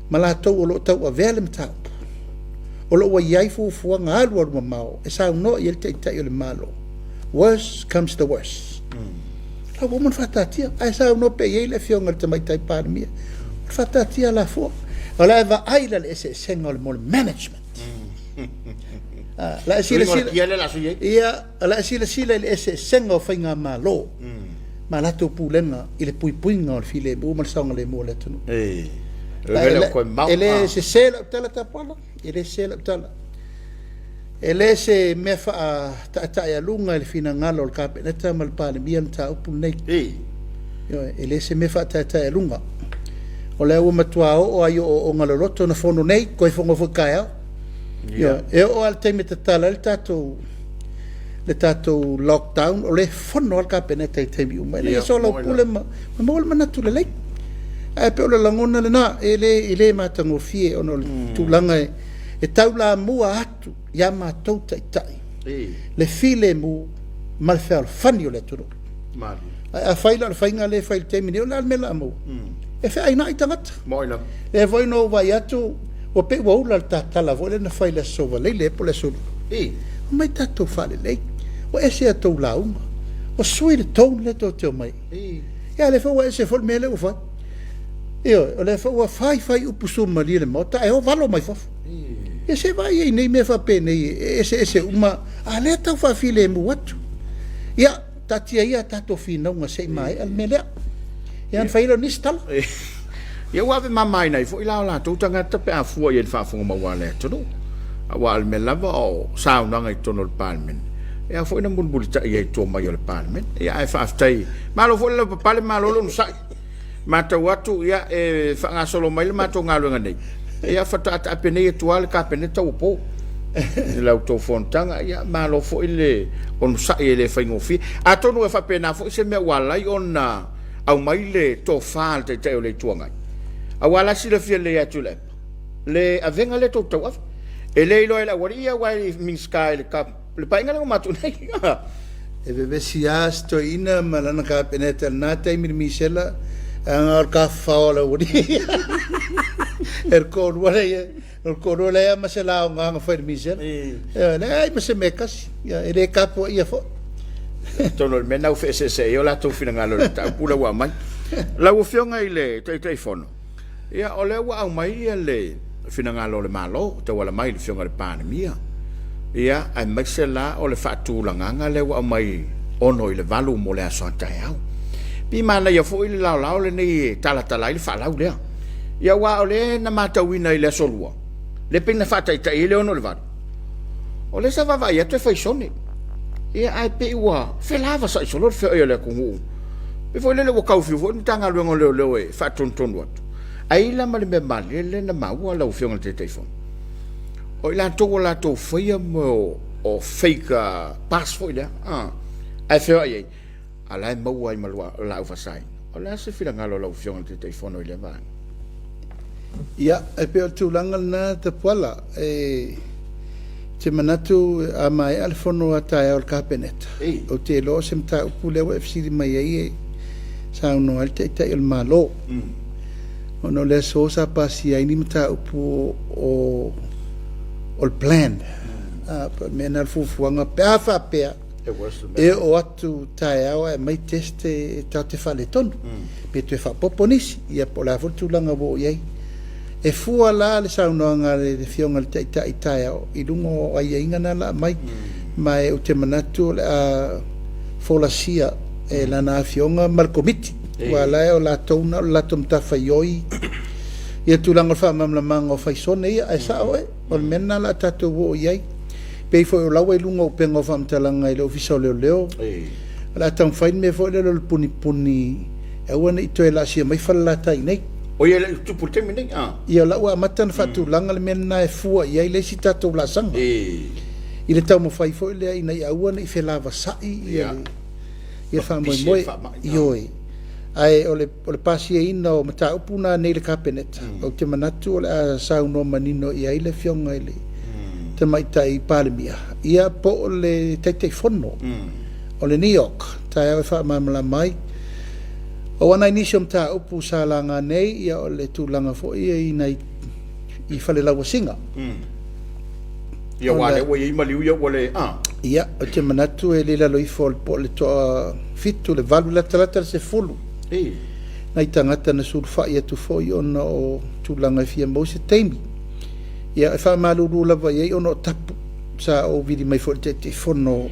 ma latou o lo o tauavea le mataupu, o lo o ua i ai fuafuaga alualumamao e saunoa i ai le Taitai o le Malo, worse comes the worse. La ua uma ona faataatia, ae saunoa pea i ai le Afioga i le Tamaitai Palemia, o le faataatia alafua. O le a e vaai la le eseesega o le mea o le management. La e silasila, ia, la e silasila i le eseesega o faigamalo ma latou pulega i le puipuiga o le filemu ma le saogalemu o le atunuu. E le sese lau tala Tapuala, e le sese lau tala. E le se mea faataetaealuga i le finagalo o le Kapeneta ma le Palemia le mataupu lenei. Ioe, e le se mea faataetaealuga. O lea ua matua oo lava i ooooga loloto na fono nei, toe fono foi taeao. Ioe, e oo lava i le taimi e tatala ai le tatou le tatou lockdown, o lea e fono lava le Kapeneta i taimi uma ina ia soalaupule ma maua le manatu lelei. Ae pei o le lagona lena, e le, e le matagofie ona o le tulaga e taulamua atu ia matou taitai le filemu ma le fealofani o le atunuu. Ae afai la o le faiga lea e fai i le taimi nei, o le a le mea o le a maua? E feainai tagata. Lea foi na ou vaai atu, ua pei ua ula le tatala foi lea na fai i le Aso Faraile ea po o le Aso Lua. Omai tatou faalelei. Ua ese a outou lauga. Ua sui le tone lea tou te omai ai. Ia a o lea foi ua ese foi le mea lea ua fai. Ioe, o lea foi ua fai fai upu suamalie i le Maota ae o valo mai fafo. Ia se vaai ai i nei mea faapenei e eseese uma, a o lea e tau faafilemu atu. Ia, taatia ia a tatou finauga se i maea le mea lea. Ia ona fai lea o nisi tala. Ia ua ave mamaina ai foi la o latou tagata pe a fua i ai i le faafofoga a le atunuu. Aua o le mea lava o saunoaga i totonu o le Palemene, e ao foi ona mulimulitai ai i tua mai o le Palemene. Ia ae faafetai, malo foi le lavapapale, malo le onosai. Matau atu, ia, e faagasolo mai le matou galuega nei, ia faatoa taape nei atu lava le Kapeneta ua po i la outou fonotaga. Ia, malo foi le onosai e le faigofie. Atonu e faapena foi se mea ua ala ai ona aumai le tofa a le Taitai o le Itu Agai, aua la e silafia lelei lava e Tuilaepa le avega lea tou te tauave. E le iloa e le aualii ia aua e le i Minisita i le le paeaiga lea ua matou nei. E vevesi lava si toeaina ma lana Kapeneta i lena taimi i le misela, leaga o le tafafao a le aualii. E le toalua lea, o le toalua leai lava ma se lauga na fai i le misela. E leai ma se mea e tasi, e le tapuaia foi. Atonu o le mea lena ua feeseeseai ai o latou finagalo i le mataupu lea ua aumai. Lau Afioga i le Taitaifono, Ia, o lea ua aumai le finagalo o le Malo e tauala mai i le Afioga i le Palemia, ia, aemaise la o le faatulagaga lea ua aumai 6 i le 8 mo le aso a taeao. Pei manaia foi le laolao lenei e talatala ai le faalau lea. Ia, aua o lea na matauina i le aso Lua, lea pei na faataitai ai le 6 i le 8. O lea sa vaavaai atu e faisone. Ia, ae pei ua felavasai solo le feoai o le atunuu. Pei foi lele ua taufiu foi le Matagaluega o Leoleo e faatonutonu atu. Ai la ma le mea malie lea na maua lau Afioga i le Taitaifono, o i latou ua latou faia mea o fake pass foi lea, ae feoai ai, a o la e maua ai ma laau faasaina. O le a se finagalo o lau Afioga i le Taitaifono i lea vaega? Ia, e pei o le tulaga lena Tapuala, e te manatu a maea le fono a taeao a le Kapeneta, ou te iloa o se mataupu lea ua e fesili mai ai e saunoa ai le Taitai o le Malo. Ona o le aso sa pasia ai ni mataupu o le plan, po o le mea lena o le fuafuaga pe a faapea. E oo atu taeao ae aumai test e tatou te faaletonu, pe toe faaopoopo nisi, ia po o le a foi le tulaga ua oo i ai. E fua la le saunoaga a le Afioga i le Taitai taeao i luga o aiaiga na o le a aumai, ma ou te manatu o le a folasia e lana Afioga ma le Komiti, aua o la e o latou na o le latou matafaioi ia tulaga o le faamalamalamaga o faisone ia, ae sao oe, o le mea lena o le a tatou oo i ai. Pei foi o la ua i luga o upega o faamatalaga i le Ofisa o Leoleo, o le a taumafai le mea foi lele o le punipuni e aua ne i toe laasia mai Falelatai i inei. O ia e le i tupu i le taimi lenei, a? Ia, o la ua amata ona faatulaga le mea lena e fua i ai le isi tatou laasaga. I le taumafai foi lea ina ia aua ne i felavasai ia le faamoemoe. Ioe. Ae o le pasiaina o mataupu na nei i le Kapeneta, ou te manatu o le a saunoa manino i ai le Afioga i le Tamaitai Palemia, ia po o le Taitaifono o le NEOC, taeao e faamalamalama ai. Aua o nai nisi o mataupu sa laga nei, ia o le tulaga foi ia i nai i falelauasiga. Ia aua o lea ua i ai maliu ia ua le a. Ia, ou te manatu e le i lalo ifo po o le toafitu, le valu, latalata le 10 nai tagata na sulufai atu foi ona o tulaga e fia maua se taimi. Ia, e faamalulu lava i ai ona o tapu sa ou vili mai foi i le Taitaifono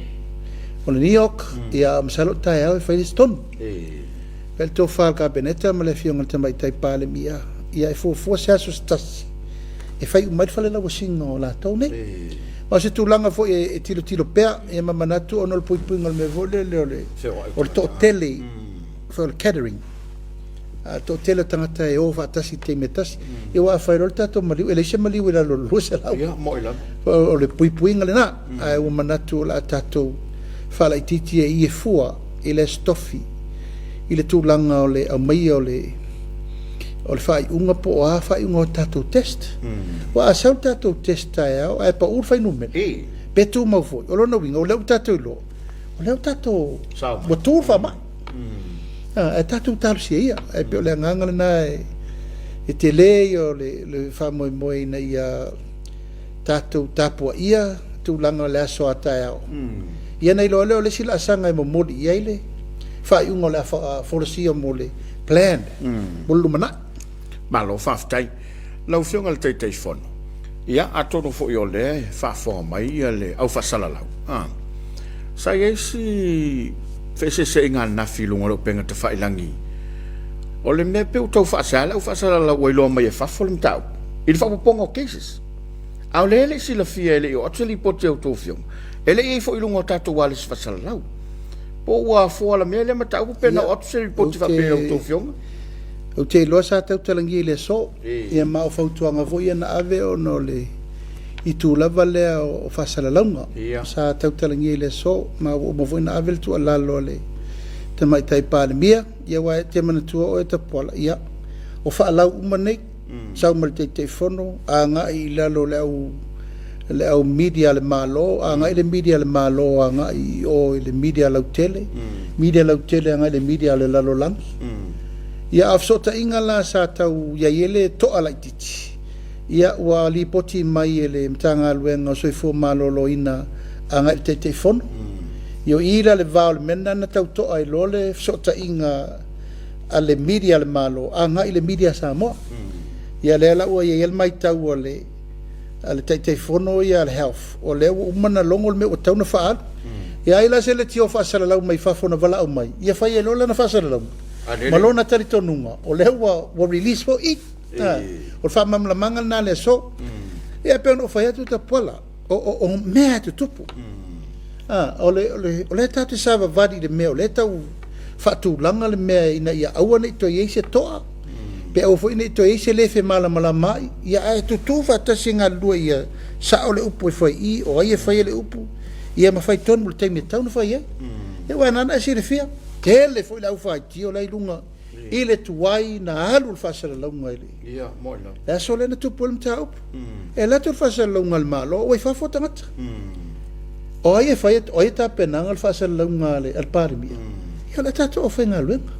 o le NEOC, ia masalo o taeao e fai le isi tonu. Fai le tofa a le Kapeneta ma le Afioga i le Tamaitai Palemia, ia e fuafua se aso se tasi e fai uma ai le falelauasiga o latou nei. Ma o se tulaga foi e tilotilo pea ia ma manatu ona o le puipuiga o le mea foi lele o le o le toatele foi o le catering. A o le toatele o tagata e o faatasi i le taimi e tasi. Ia aua a fai loa le tatou maliu, e leai se maliu i lalo o le 200. Ia, mo'i lava. O le puipuiga lena, ae ua manatu o le a tatou faalaitiiti ai e fua i le Aso Tofi i le tulaga o le aumaia o le o le faaiuga po o a faaiuga o tatou test. Aua a sau le tatou test taeao ae pau le fuainumera, pe tumau foi, o lona uiga o lea ua tatou iloa, o lea ua tatou ua tu le faamai. Ae tatou talosia ia. Ae pei o le agaga lena e tele ia o le faamoemoe ina ia tatou tapuaia tulaga o le aso a taeao. Ia ona iloa lea o le isi laasaga e momoli i ai le faaiuga o le a folasia mo le plan mo le lumanai. Malo faafetai. Lau Afioga i le Taitaifono, ia atonu foi o lea e faafofoga mai le au faasalalau, sa i ai si feeseeseaiga ananafi i luga o le upega tafailagi. O le mea pei ua tau faasea le au faasalalau ua iloa mai e fafo le mataupu i le faaopoopoga o cases. A o lea e le i silafia e le i oo atu se lipoti a outou afioga, e le i i ai foi i luga o tatou ualesi faasalalau. Po o ua fua alamea lea mataupu pe na oo atu se lipoti faapea i a outou afioga? Ou te iloa sa tautalagia i le aso, ia ma o fautuaga foi ia na ave ona o le itu lava lea o faasalalauga. Sa tautalagia i le aso, ma ua uma foi ona ave le tuualalo a le Tamaitai Palemia, ia aua e te manatua oe Tapuala, ia, o faalau uma nei, sau ma le Taitaifono, agai i lalo o le au le au media a le Malo, agai le media a le Malo agai i o i le media lautele, media lautele agai i le media a le lalolagi. Ia a o fesootaiga la sa tau i ai le toa laitiiti, ia ua lipoti mai e le Matagaluega o Soifua Maloloina agai i le Taitaifono. Ia o i la le va o le mea lena na tau toa ai loa le fesootaiga a le media a le Malo agai i le media a Samoa. Ia lea la ua i ai le matau a le a le Taitaifono ia a le Health, o lea ua uma ona logo le mea ua tatau ona faaalu. Ia ai la se leitio faasalalau mai fafo na valaau mai, ia fai ai loa lana faasalalauga ma lona talitonuga o lea ua ua release foi i. O le faamalamalamaga lena i le aso. Ia e pei ona ou fai atu Tapuala, o, o, o mea e tutupu. O le, o le, o lea tatou te savavali i le mea o lea e tau faatulaga le mea ina ia aua ne i toe i ai se toa, pe aua foi ne i toe i ai se le femalamalamaai, ia ae tutu faatasi e galulue ia sao le upu e fai i, o ai e faia le upu, ia ma fai tonu i le taimi e tatau ona fai ai. Ia aua na ona e silafia, tele foi le aufaitio la i luga i le tuai na alu le faasalalauga i le, le aso lea na tupu ai le mataupu. E alu atu le faasalalauga a le Malo, ua i fafo tagata. O ai e fai, o ai e tapenaga le faasalalauga a le, a le Palemia? Ia o le tatou aufaigaluega.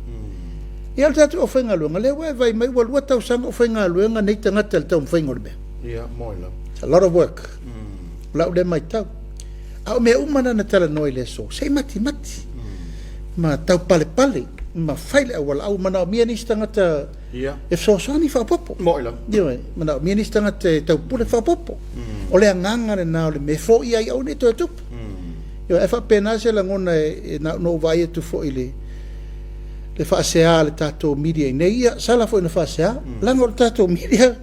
Ia o le tatou aufaigaluega, lea ua e vaai mai ua 2 tausaga o faigaluega nei tagata i le taumafaiga o le mea. Ia, moe lava. It's a lot of work. O lau lea matau. A o mea uma na na talanoa i le aso, se i matimati ma taupalepale ma fai le aualaau, manaomia nisi tagata e fesoasoani faaopoopo. Mo'i lava. Ioe, manaomia nisi tagata e taupule faaopoopo. O le agaga lena o le mea e foia ai aua ne i toe tupu. Ioe, ae faapena se lagona e na ona ou vaai atu foi i le le faasea a le tatou media i inei, ia sala foi ina faasea, leaga o le tatou media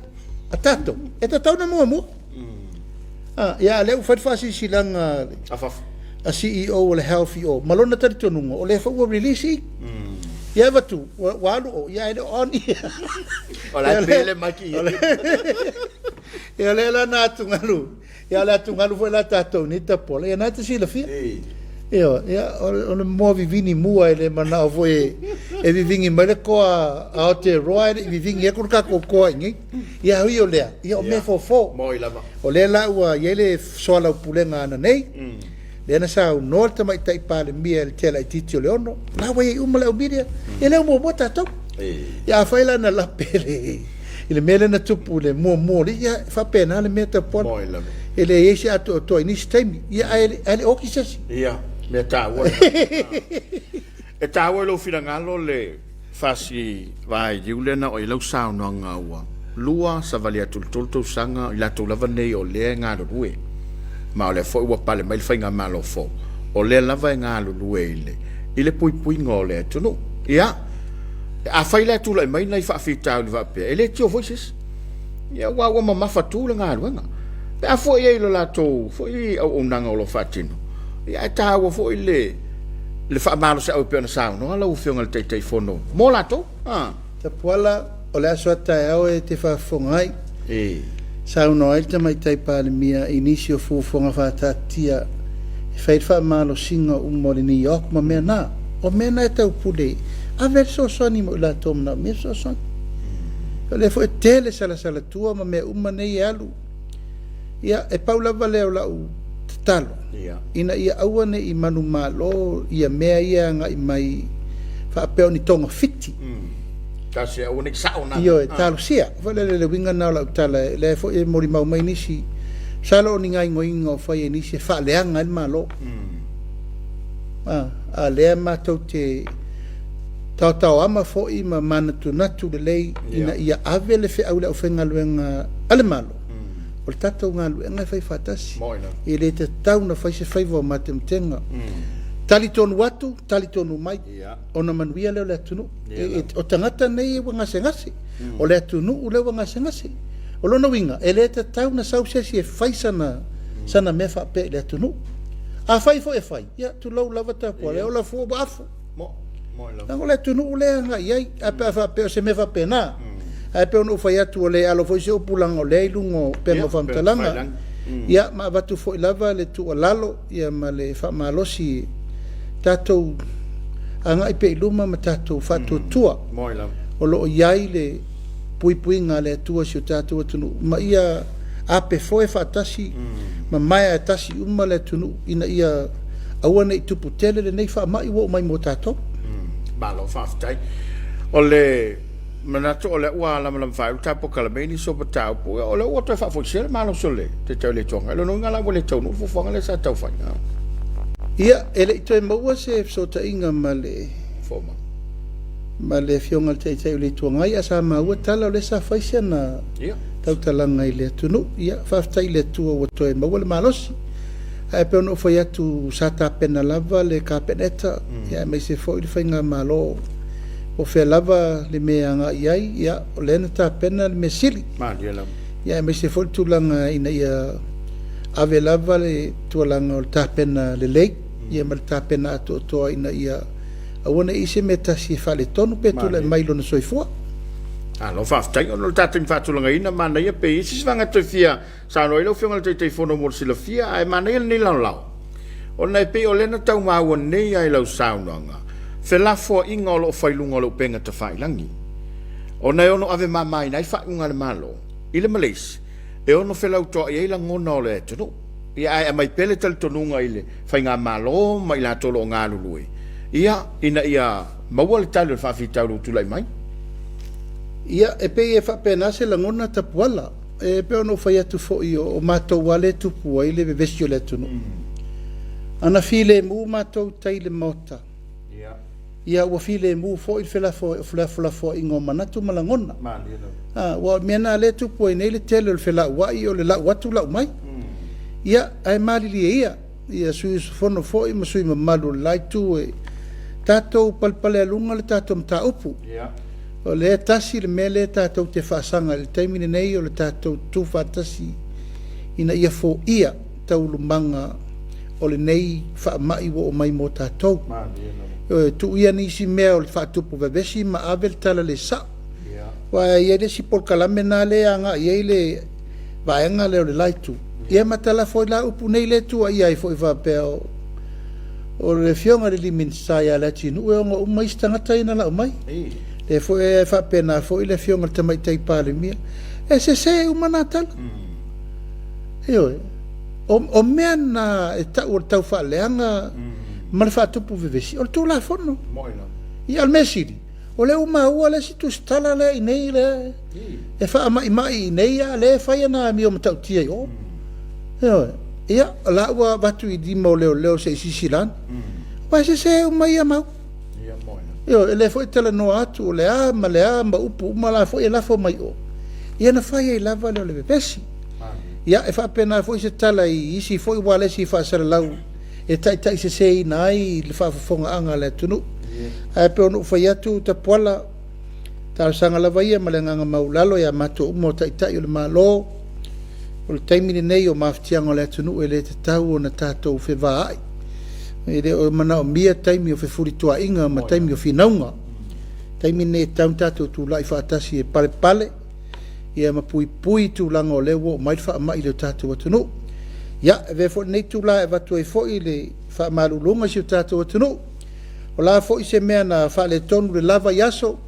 a tatou e tatau ona muamua. Ah, ia, a o lea ua fai le faasilasilaga a fafo a CEO o le Health i o, ma lona talitonuga, o lea foi ua release i. Ia avatu, ua alu o, ia ae le o on ia. O la e pele mai ki. Ia lea la na atugalu, ia o le atugalu foi la tatou nei Tapuala, ia na te silafia. Ioe, ia o le moa vivini mua e le manao foi e vivini mai le koa a Aotearoa ae le i vivini atu le tatou koa i inei. Ia ui o lea, ia o mea e fofo. Moi lava. O lea la ua i ai le soalaupulega ananei, lea na saunoa le Tamaitai Palemia i le tea laitiiti o le 6, la ua i ai uma le au media, ia lea ua muamua tatou. Ia afai la na lape i le mea lea na tupu i le muamua o le, ia e faapena le mea Tapuala. Moi lava. E leai ai se atoatoa i nisi taimi, ia ae le oti se isi. Ia, mea taua. E taua i lou finagalo le fasi vailiu lea na oo i ai lau saunoaga ua lua savali atu i le tolu tausaga i latou lava nei o lea e galulue ma o lea foi ua pale mai le faigamalo fou o lea lava e galulue i le i le puipuiga o le atunuu. Ia, afai la e tulai mai nai faafitauli faapea, e le tio foi se isi. Ia, aua ua mamafa tu le galuega. Pe a fua i ai i le latou foi auaunaga o lo o faatino, ia ae taua foi le le faamalosiau e pei ona saunoa lau Afioga i le Taitaifono mo latou. A. Tapuala, o le aso a taeao e te faafofoga ai. E. Saunoa ai le Tamaitai Palemia i nisi o fuafuaga faataatia e fai ai le faamalosiga uma o le New York ma mea na. O mea na e taupule, ave le fesoasoani mo i latou manaomia le fesoasoani. O lea foi e tele salasalatua ma mea uma nei e alu. Ia, e pau lava lea o lau tatalo, ina ia aua ne i manumalo ia mea ia e agai mai faapea o ni togafiti. Talosia aua ne i sao na. Ioe, talosia. Foi lele le uiga lena o lau tala, lea foi e molimau mai nisi, masalo o ni gaoioiga o fai e nisi e faaleaga ai le Malo. A, a lea matou te taotaoama foi ma manatunatu lelei ina ia ave le feau i le aufaigaluega a le Malo, o le tatou galuega e fai faatasi. E le tatau ona fai se faiva o matematega. Talitonu atu, talitonu mai, ona manuia lea o le atunuu. O tagata nei ua gasegase, o le atunuu lea ua gasegase. O lona uiga, e le tatau ona sau se isi e fai sana, sana mea faapea i le atunuu. Afai foi e fai, ia tulou lava Tapuala, e ola fua ua afu. Leaga o le atunuu lea e agai i ai, ae pe a faapea o se mea faapena, ae pei ona ou fai atu ua le alo foi se upu leaga o lea e i luga o upega o faamatalaga, ia ma avatu foi lava le tuualalo ia ma le faamalosi tatou agai pea i luma ma tatou faatuatua o lo o i ai le puipuiga a le Atua i si o tatou atunuu ma ia apefoe faatasi ma maea tasi uma le atunuu ina ia aua ne i tupu tele lenei faamai ua oo mai mo tatou. Malo faafetai. O le manatu o lea ua lamalama faaiu le tatou polokalame i nisi o mataupu, o lea ua toe faafoisia le malosi o le Taitai o le Itu Agai. O lona uiga la ua le taunuu le fuafuaga lea sa tau fai. Ia, e le i toe maua se fesootaiga ma le Fomai. ma le Afioga i le Taitai o le Itu Agai, ae sa maua tala o lea sa fai si ana tautalaga i le atunuu. Ia, faafetai i le Atua ua toe maua le malosi. Ae pei ona ou fai atu, sa tapena lava le Kapeneta, ia aemaise foi le Faigamalo, po o fea lava le mea e agai i ai, ia, o lea na tapena le mea sili. Malie lava. Ia aemaise foi le tulaga ina ia ave lava le tualaga o le tapena lelei, ia ma le tapena atoatoa ina ia aua ne i se mea tasi e faaletonu pe tulai mai lona soifua. Malo faafetai. Ona o le tatou taimi faatulagaina, manaia pe i ai se isi vaega e toe fia saunoa ai lau Afioga i le Taitaifono mo le silafia, ae manaia lenei lalolao, ona e pei o lea na tau maua nei lava i lau saunoaga, felafoaiga o lo o fai i luga o le upega tafailagi, ona e ono ave mamaina ai faaiuga a le Malo i le ma le isi, e ono felautoai ai lagona o le atunuu. Ia, ae aumai pea le talitonuga i le Faigamalo ma i latou o lo o galulue, ia, ina ia maua le tali o le faafitauli ua tulai mai. Ia, e pei e faapena se lagona Tapuala. E pei ona ou fai atu foi, o matou lava lea e tupu ai le vevesi o le atunuu. Ana filemu matou i tai i le Maota, ia ua filemu foi le felafolafoaiga o manatu ma lagona. Aua o le mea lena o lea e tupu ai nei le tele o le felauai, o le lau atu lau mai. Ia, ae malilie ia, ia sui usufono foi ma sui usufono mamalu o le la Itu e tatou palepalealuga le tatou mataupu. O lea e tasi le mea lea tatou te faasaga i le taimi lenei o le tatou tutu faatasi ina ia foia taualumaga o lenei faamai ua oo mai mo tatou. Ioe, tuu ia nisi mea o le faatupu vevesi ma ave le tala le sao. Aua e i ai le isi polokalame lena lea e agai i ai le vaega lea o le la itu, ia ma tala foi la upu nei lea e tuuaia ai foi faapea o le afioga i le Minisita ia Leatinuu e ona uma isi tagata ia na lau mai. Lea foi e faapena foi le afioga i le Tamaitai Palemia. E sese uma na tala. Ioe. O mea na e tau o le taufaaleaga ma le faatupu vevesi, o le Tulafono. Ia, o le mea sili, o lea ua maua le isi tusitala lea i inei lea e faamaimai i inei, a o lea e fai ana amio matautia i o. Ioe. Ia, o la ua avatu i lima o leoleo se i silasila ane. Aua e sese uma ia mau. Ioe, e le foi talanoa atu o le a ma le a ma upu uma la foi e lafo mai o. Ia na fai ai lava lea o le vevesi. Ia, e faapena foi se tala i isi foi ualesi faasalalau e taitaiseseina ai le faafofogaaga a le atunuu. Ae pei ona ou fai atu, Tapuala, talosaga lava ia ma le agaga maualalo ia matou uma o Taitai o le Malo, o le taimi lenei o mafatiaga o le atunuu e le tatau ona tatou fevaai. E le o manaomia taimi o fefulituaaiga ma taimi o finauga. O le taimi lenei e tatau ona tatou tulai faatasi e palepale ia ma puipui tulaga o lea ua oo mai le faamai i le tatou atunuu. Ia, e avea foi lenei itula e avatu ai foi le faamaluluga i si o tatou atunuu. O le a foi se mea na faaletonu le lava i aso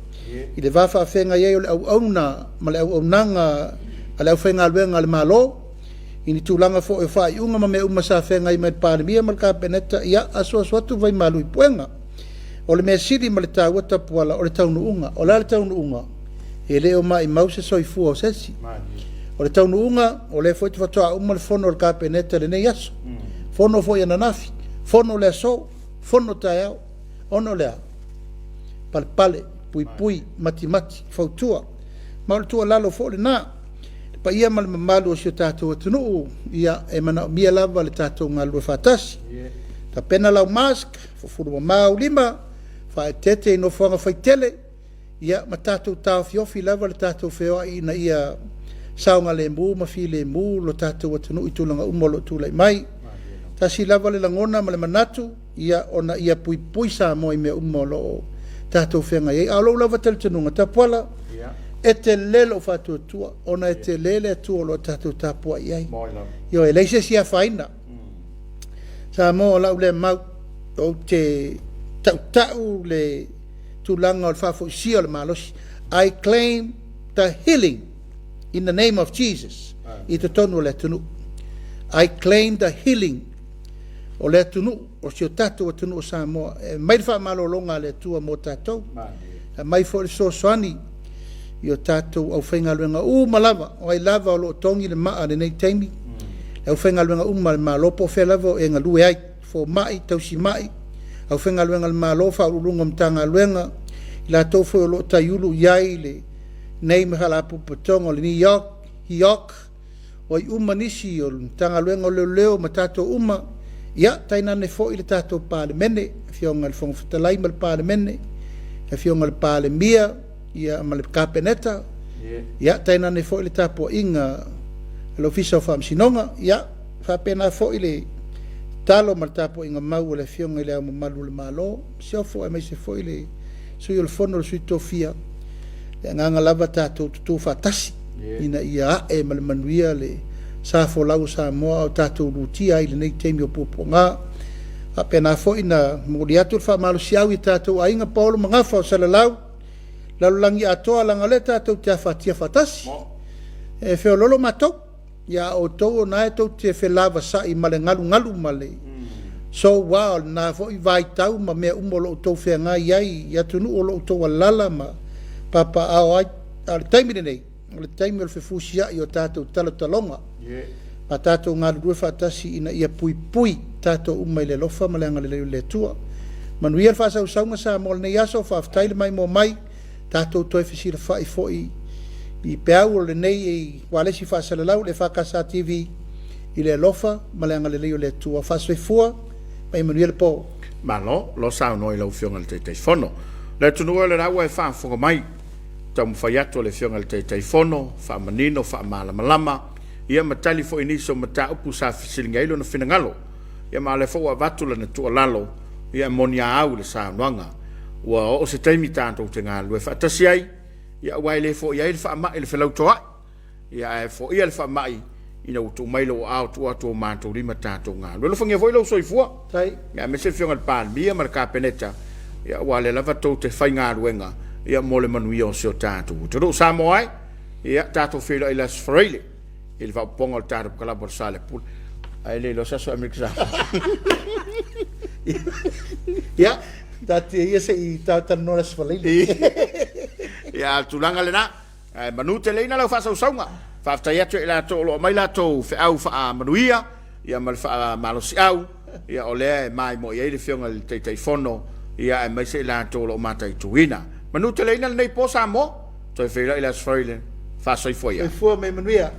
i le va faafeagai ai o le auauna ma le auaunaga a le aufaigaluega a le Malo, i ni tulaga foi o faaiuga ma mea uma sa feagai mai le Palemia ma le Kapeneta, ia asuasu atu vaimalu i puega. O le mea sili ma le taua tapuala o le taunuuga. O le a le taunuuga? E le o maimau se soifua o se isi. O le taunuuga, o lea foi faatoa uma le fono a le Kapeneta i lenei aso. Fono foi ananafi, fono le aso, fono taeao. Ona o le a? Palepale, puipui, matimati, fautua. Ma o le tuualalo foi lena. Le paia ma le mamalu o si o tatou atunuu, ia e manaomia lava le tatou galulue faatasi. Tapena lau mask, fufulu mama au lima, faaeteete i nofoaga faitele, ia ma tatou taofiofi lava le tatou feoai ina ia saogalemu ma filemu lo tatou atunuu i tulaga uma o lo o tulai mai. Tasi lava le lagona ma le manatu, ia ona ia puipui Samoa i mea uma o lo o tatou feagai ai. A o lou lava talitonuga, Tapuala, e tele lou faatuatua ona e tele le Atua o lo o tatou tapuai i ai. Ioe, e leai se isi e afaina. Samoa, o lau lea mau, ou te tautau le tulaga o le faafoisia o le malosi. I claim the healing in the name of Jesus i totonu o le atunuu. I claim the healing o le atunuu, o si o tatou atunuu o Samoa. E aumai le faamalologa a le Atua mo tatou. E aumai foi le fesoasoani i o tatou aufaigaluega uma lava, o ai lava o lo o togi le maa i lenei taimi, le aufaigaluega uma a le Malo, po o fea lava o e galue ai, fomai, tausimai, aufaigaluega a le Malo, Faauluuluga o Matagaluega, i latou foi o lo o taiulu i ai lenei Faalapotopotoga o le NEOC, HEOC, o ai uma nisi o le Matagaluega o Leoleo ma tatou uma, ia, tainane foi le tatou Palemene, Afioga i le Fofoga Fetalai ma le Palemene, le Afioga i le Palemia, ia, ma le Kapeneta, ia, tainane foi le tapuaiga a le Ofisa o Faamasinoga, ia, faapena foi le tatalo ma le tapuaiga mau a le Afioga i Le Ao Mamalu o le Malo, Masiofo, aemaise foi le Sui o le Fono a Sui Tofia. Le agaga lava tatou tutu faatasi ina ia ae ma le manuia le sa folau o Samoa a o tatou lutia ai i lenei taimi o puapuaga. Faapena foi na momoli atu le faamalosiau i tatou aiga paolo magafa o Salalau, lalolagi atoa, leaga o lea tatou te afatia faatasi. E feololo matou. Ia a outou o na e tou te felavasai ma le galugalu ma le soua o lena foi vaitau ma mea uma o lo o outou feagai ai i atunuu o lo o outou alaala ma papaaao ai. A o le taimi lenei, o le taimi o le fefusiai o tatou talotaloga. Ma tatou galulue faatasi ina ia puipui tatou uma i le alofa ma le agalelei o le Atua. Manuia le faasausauga Samoa o lenei aso, faafetai le maimoa mai, tatou toe fesilafai foi i peau o lenei ualesi faasalalau le EFKS TV i le alofa ma le agalelei o le Atua. Faasoifua ma ia manuia le po. Malo lo saunoa i lau Afioga i le Taitaifono. Le atunuu e o lena ua e faafofoga mai, taumafai atu a le Afioga i le Taitaifono, faamanino, faamalamalama, ia ma tali foi i nisi o mataupu sa fesiligia ai lona finagalo. Ia ma o lea foi ua avatu lana tuualalo, ia e moni a au i le saunoaga. Ua oo se taimi tatou te galulue faatasi ai, ia aua e le foia ai le faamai i le felautoa'i, ia ae foia le faamai ina ua tuu mai lou aao tuu atu o matou lima tatou galulue. Alofagia foi lou soifua, ia aemaise le Afioga i le Palemia ma le Kapeneta, ia aua o lea lava tou te faigaluega ia mo le manuia o si o tatou atunuu. Samoa e, ia tatou feiloai i le Aso Faraile i le faaopoopoga o le tatou kalaba o le Saleapula. Ae le iloa se aso Amerika Samoa. Ia, taatia ia se i talanoa i le Aso Faraile. Ia, a o le tulaga lena. Ae manuteleina lau faasausauga. Faafetai atu ia i latou o lo o aumai latou feau faamanuia ia ma le faamalosiau, ia o lea e maimoa i ai le Afioga i le Taitaifono, ia aemaise i latou o lo o mataituina. Manuteleina lenei po Samoa, toe feiloai i le Aso Faraile, faasoifua ia. Soifua ma ia manuia.